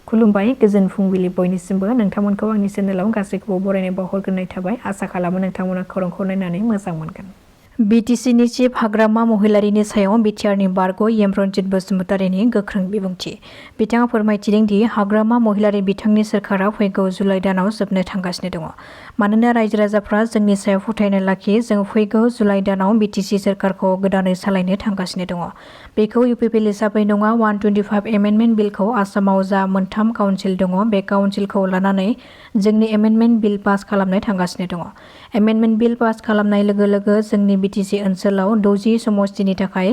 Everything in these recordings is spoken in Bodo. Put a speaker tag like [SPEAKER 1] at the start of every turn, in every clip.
[SPEAKER 1] खुलुमबाय गोजोन फुंबिलि बयनिसिमबो नोंथांमोनखौ आंनि चेनेलाव गासैखौबो बरायनाय बावहरग्रोनाय थाबाय आसा खालामो नोंथांमोना खौरांखौ नायनानै मोजां मोनगोन। BTCनि चिफ हाग्रामा महिलारीनि सायाव BTRनि बारग' यमरनजित बसुमतारीनि गोख्रों बिबुंथि। बिथाङा फोरमायथिदों दि हाग्रामा महिलारी बिथांनि सोरखारा फैगौ जुलाइ दानाव जोबनो थांगासिनो दङ। मानोना रायजो राजाफ्रा जोंनि सायाव फोथायनाय लाखि जों फैगौ जुलाइ दानाव BTC सोरखारखौ गोदानै सालायनो थांगासिनो दङ। बेखौ UPPL हिसाबै नङा 125 एमेन्डमेन्ट बिलखौ आसामाव जा मोनथाम काउन्सिल दङ बे काउन्सिलखौ लानानै जोंनि एमेन्डमेन्ट बिल पास खालामनो थांगासिनो दङ। एमेन्डमेन्ट बिल पास खालामनाय लोगो लोगो जोंनि BTC ओनसोलाव 60 समष्टिनि थाखाय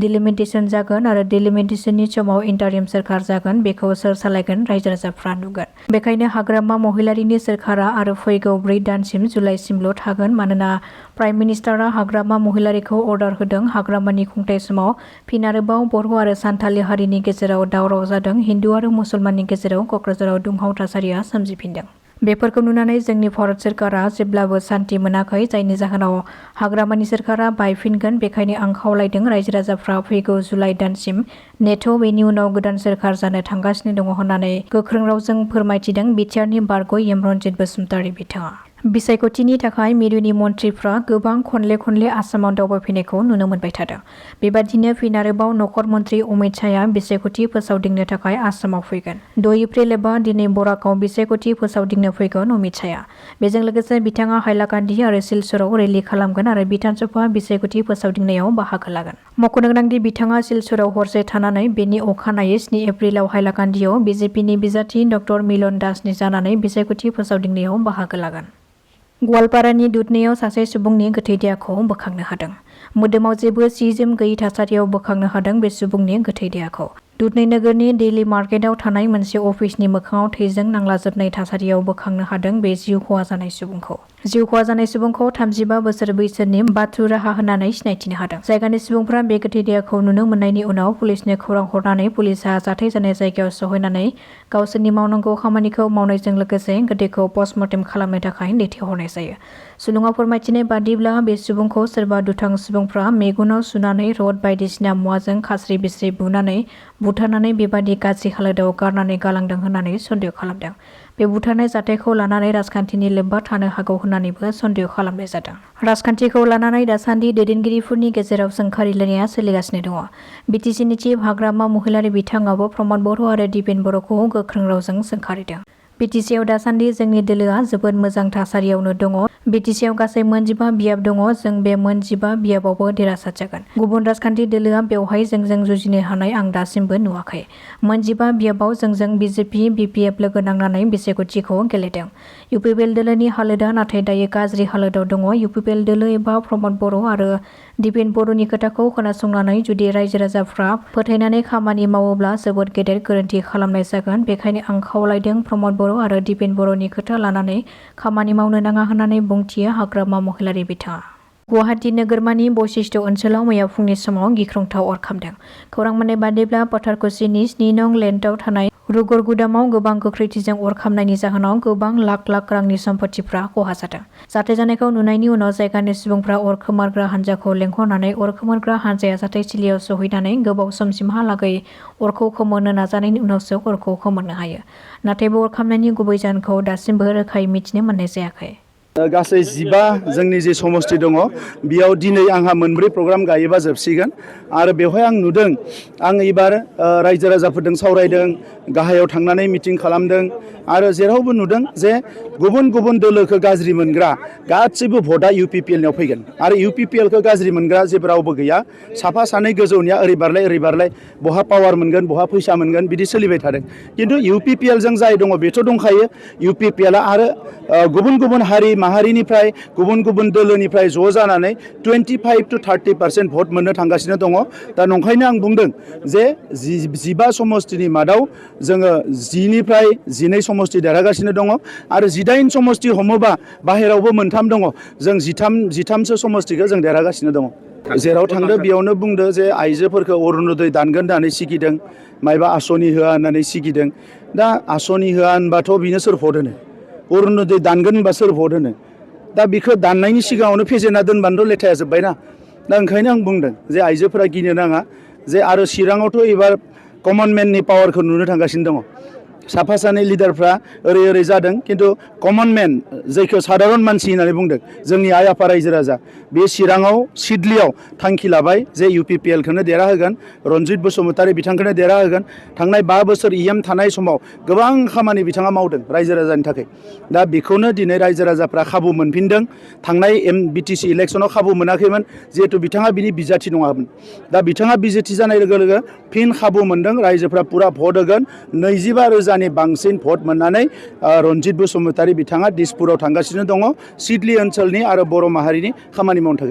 [SPEAKER 1] डिलिमिटेसन जागोन आरो डिलिमिटेसननि समाव इन्टारिम सोरखार जागोन। बेखौ सोर सालायगोन रायजो राजाफ्रा नुगोन। बेखायनो हाग्रामा महिलारीनि सोरखारा आरो फैगौ 4 दानसिम जुलाइसिमल' थागोन। मानोना प्राइम मिनिस्टारा हाग्रामा महिलारीखौ अर्डार होदों। हाग्रामानि खुंथाय समाव फिन आरोबाव बर' आरो सान्थालि हारिनि गेजेराव दावराव जादों। हिन्दु आरो मुसलमाननि गेजेराव क'क्राझाराव दुंहाव थासारिया सोमजिफिनदों। बेफोरखौ नुनानै जोंनि भारत सोरखारा जेब्लाबो सान्थि मोनाखै, जायनि जाहोनाव हाग्रामानि सोरखारा बायफिनगोन। बेखायनो आं खावलायदों रायजो राजाफ्रा फैगौ जुलाइ दानसिम नेथ', बेनि उनाव गोदान सोरखार जानो थांगासिनो दङ होननानै गोख्रों रावजों फोरमायथिदों BTRनि बारग' यमरनजित बसुमतारी बिथाङा। बिसायख'थिनि थाखाय मिरुनि मन्थ्रिफ्रा गोबां खनले आसामाव दावबायफैनायखौ नुनो मोनबाय थादों। बेबादिनो फिन आरोबाव नखर मन्थ्रि अमित शाहया बिसायख'थि फोसावदिंनो थाखाय आसामाव फैगोन। 2 एप्रिल एबा दिनै बराकाव बिसायख'थि फोसावदिंनो फैगोन अमित शाहया। बेजों लोगोसे बिथाङा हाइलाकान्दि आरो सिलचराव रेलि खालामगोन आरो बिधान सभा बिसायख'थि फोसावदिंनायाव बाहागो लागोन। मख'नो गोनांदि बिथाङा सिलचराव हरसे थानानै बेनि अखानायै 7 एप्रिलाव हाइलाकान्दियाव BJPनि बिजाथि डक्टर मिलन दासनि जानानै बिसायख'थि फोसावदिंनायाव बाहागो लागोन। गवालपारानि दुधनैयाव सासे सुबुंनि गोथै देहाखौ बोखांनो हादों। मोदोमाव जेबो सि-जोम गैयि थासारियाव बोखांनो हादों बे सुबुंनि गोथै देहाखौ। दुधनै नोगोरनि डेइली मार्केटआव थानाय मोनसे अफिसनि मोखाङाव थैजों नांलाजोबनाय थासारियाव बोखांनो हादों बे जिउ खहा जानाय सुबुंखौ। जिउ खहा जानाय सुबुंखौ 35 बोसोर बैसोनि बाथु राहा होननानै सिनायथिनो हादों। जायगानि सुबुंफ्रा बे गोथै देहाखौ नुनो मोननायनि उनाव पुलिसनो खौरां हरनानै पुलिसआ जाथाय जानाय जायगायाव सहैनानै गावसोरनि मावनांगौ खामानिखौ मावनायजों लोगोसे गोथैखौ पस्टमर्टेम खालामनो थाखाय दैथायहरनाय जायो। सुलुङाव फोरमायथिनाय बादिब्ला बे सुबुंखौ सोरबा दुथां सुबुंफ्रा मेगनाव सुनानै रड बायदिसिना मुवाजों खास्रि बिस्रि बुनानै बुथारनानै बेबादि गाज्रि हालोदाव गारनानै गालांदों होननानै सन्देह खालामदों। बे बुथारनाय जाथायखौ लानानै राजखान्थिनि लोब्बा थानो हागौ होननानैबो सन्देह खालामनाय जादों। राजखान्थिखौ लानानै दासान्दि दैदेनगिरिफोरनि गेजेराव सोंखारिलायनाया सोलिगासिनो दङ। BTCनि चिफ हाग्रामा महिलारी बिथाङाबो प्रमद बर' आरो दिपेन बर'खौ गोख्रों रावजों सोंखारिदों। BTCआव दासान्दि जोंनि दोलोआ जोबोद मोजां थासारियावनो दङ। BTCआव गासै 15 बियाब दङ। जों बे 15 बियाबावबो देरहासार जागोन। गुबुन राजखान्थि दोलोआ बेवहाय जोंजों जुजिनो हानाय आं दासिमबो नुवाखै। 15 बियाबाव जोंजों BJP BPF लोगो नांनानै बिसायख'थिखौ गेलेदों। UPPL दोलोनि हालोदा नाथाय दायो गाज्रि हालोदाव दङ। UPPL दोलो एबा प्रमद बर' आरो दिपेन बर'नि खोथाखौ खोनासंनानै जुदि रायजो राजाफ्रा फोथायनानै खामानि मावोब्ला जोबोद गेदेर गोरोन्थि खालामनाय जागोन। बेखायनो आं खावलायदों प्रमद बर' आरो दिपेन बर'नि खोथा लानानै खामानि मावनो नाङा होननानै बुंथियो हाग्रामा महिलारी बिथाङा। गुवाहाटी नोगोरमानि बशिष्ट ओनसोलाव मैया फुंनि समाव गिख्रंथाव अर खामदों। खौरां मोननाय बादिब्ला पथारकुसिनि 7 नं लेन्डआव थानाय रुगर गुदामाव गोबां गोख्रैथिजों अर खामनायनि जाहोनाव गोबां लाख रांनि सम्पथिफ्रा खहा जादों। जाथाय जानायखौ नुनायनि उनाव जायगानि सुबुंफ्रा अर खोमोरग्रा हान्जाखौ लेंहरनानै अर खोमोरग्रा हान्जाया जाथायथिलियाव सहैनानै गोबाव समसिमहालागै अरखौ खोमोरनो नाजानायनि उनावसो अरखौ खोमोरनो हायो। नाथाय बे अर खामनायनि गुबै जाहोनखौ दासिमबो रोखायै मिथिनो मोननाय जायाखै।
[SPEAKER 2] गासै 15 जोंनि जे समष्टि दङ बेयाव दिनै आंहा 4 प्रग्राम गायोबा जोबसिगोन आरो बेवहाय आं नुदों आं एबार रायजो राजाफोरजों सावरायदों, गाहायाव थांनानै मिटिं खालामदों आरो जेरावबो नुदों जे गुबुन दोलोखौ गाज्रि मोनग्रा गासैबो भटआ UPPLनियाव फैगोन आरो UPPLखौ गाज्रि मोनग्रा जेबो रावबो गैया। साफा सानै गोजौनिया ओरै बारलाय बहा पावार मोनगोन बहा फैसा मोनगोन बिदि सोलिबाय थादों। खिन्थु UPPLजों जाय दङ बेथ' दंखायो। UPPLआ आरो गुबुन हारि माहारिनिफ्राय गुबुन दोलोनिफ्राय ज' जानानै 25 to 30% भट मोननो थांगासिनो दङ। दा नंखायनो आं बुंदों जे 15 समष्टिनि मादाव जोङो 10 निफ्राय 12 समष्टि देरहागासिनो दङ आरो 18 समष्टि हमोबा बाहेरावबो 3 दङ। जों 13सो समष्टिखौ जों देरहागासिनो दङ। जेराव थांदो बेयावनो बुंदो जे आइजोफोरखौ अरुणोदय दानगोन होननानै सिगिदों, मायबा आसनि होआ होननानै सिगिदों। दा आसनि होआ होनबाथ' बिनो सोर भट होनो? अरुणोदय दानगोन होनबा सोर भट होनो? दा बेखौ दाननायनि सिगाङावनो फेजेनना दोनबानोथ' लेथाया जोब्बायना। दा ओंखायनो आं बुंदों जे आइजोफोरा गिनो नाङा जे आरो चिराङावथ' एबार कमन मेननि पावारखौ नुनो थांगासिनो दङ। साफा सानै लिडारफ्रा ओरै ओरै जादों खिन्थु कमन मेन जायखौ साधारन मानसि होननानै बुंदों जोंनि आइ आफा रायजो राजा बे चिराङाव सिडलियाव थांखि लाबाय जे UPPL खौनो देरहाहोगोन रन्जित बसुमतारी बिथांखौनो देरहाहोगोन थांनाय 5 बोसोर EM थानाय समाव गोबां खामानि बिथाङा मावदों रायजो राजानि थाखाय दा बेखौनो दिनै रायजो राजाफ्रा खाबु मोनफिनदों थांनाय BTC इलेक्शनाव खाबु मोनाखैमोन जिहेतु बिथाङा बिनि बिजाथि नङामोन दा बिथाङा बिजेथि जानाय लोगो लोगो फिन खाबु मोनदों रायजोफ्रा पुरा भट होगोन 25,000नि बांसिन भट मोननानै रन्जित बसुमतारी बिथाङा दिसपुराव थांगासिनो दङ सिडली ओनसोलनि आरो बर' माहारिनि खामानि मावनो थाखाय